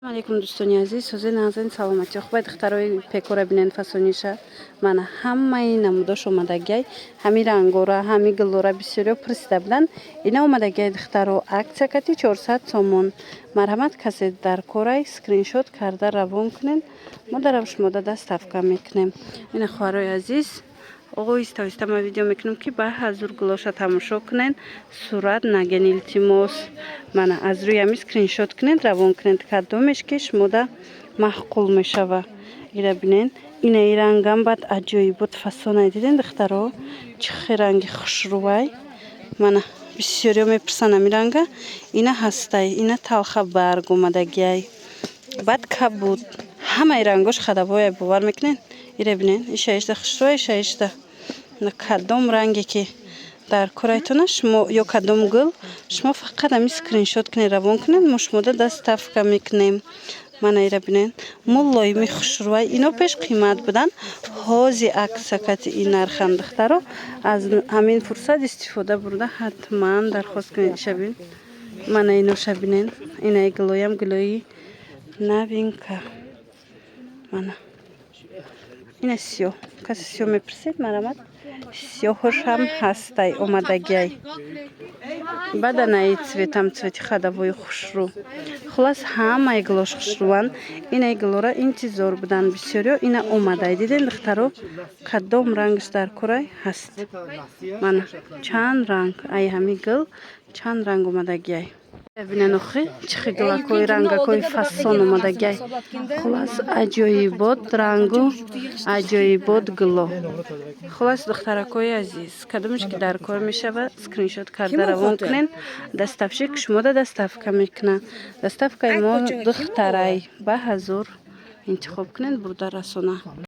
Алейкум, дӯстони азиз, сӯзи нағзин, саломатӣ. Хубай, духтарои пекора бинен, фасониша. Мана, ҳамаи намудош омадагиай. Ҳами рангора, ҳами гулора бисёриё пурсида буданд. Ина омадагиай, духтаро, акция кати 400 сомон. Марҳамат, касе дар корай, скриншот карда равон кунен. Мо дар шумода доставка мекунем. Ина, хоҳарои азиз, оҳиста оҳиста ман видео мекунам, ки ба ҳазур гулоша тамошо кунен, сурат наген, илтимос. Мана, аз рӯи ҳами скриншот кунед, равон кунед, кадомеш ки шумода маъқул мешава. Ира бинен, инаи рангам баъд аҷоибот фасонай. Диден, духтаро, чӣ хел ранги хушрӯвай? Мана, бисёриё мепурсанд ҳами ранга. Ина ҳастай, ина талха барг омадагиай, баъд кабуд, ҳамаи рангош хадавоя, бовар мекунед? Ира бинен, ишаишда хушрӯвай, ишаишда. Кадом ранге ки дар корайтона шумо ё кадом гул, шумо фақат ҳами скриншот кунед, равон кунед, мо шумода доставка мекунем. Мана, ира бинен, мулоими хушрӯвай. Ино пеш қимат буданд, ҳози акция кати ин нархан. Духтаро, аз ҳамин фурсат истифода бурда, ҳатман дархост кунед. Иша бин, мана, иноша бинен. Инаи гулоям гулои новинка. Мана, ина сиёҳ, касе сиёҳ мепурсед, марҳамат, сиёҳошам ҳастай, омадагиай. Баъд анаи цветам, цвети хадавои хушрӯ. Хуллас, ҳамаи гулош хушрӯванд. Инаи гулора интизор буданд бисёриё, ина омадай. Диден, духтаро, кадом рангаш дар корай ҳаст. Мана, чанд ранг, ай ҳами гул чанд ранг омадагиай. Бинен, охи, чӣ хел гулакҳои рангакҳои фасон омадагиай. Хуллас, аҷоибот рангу аҷоибот гуло. Хуллас, духтаракҳои азиз, кадомеш ки дар кор мешавад, скриншот карда равон кунен. Доставщик шумода доставка мекунад. Доставкаи мо, духтарай, ба ҳазур интихоб кунед, бурда расона.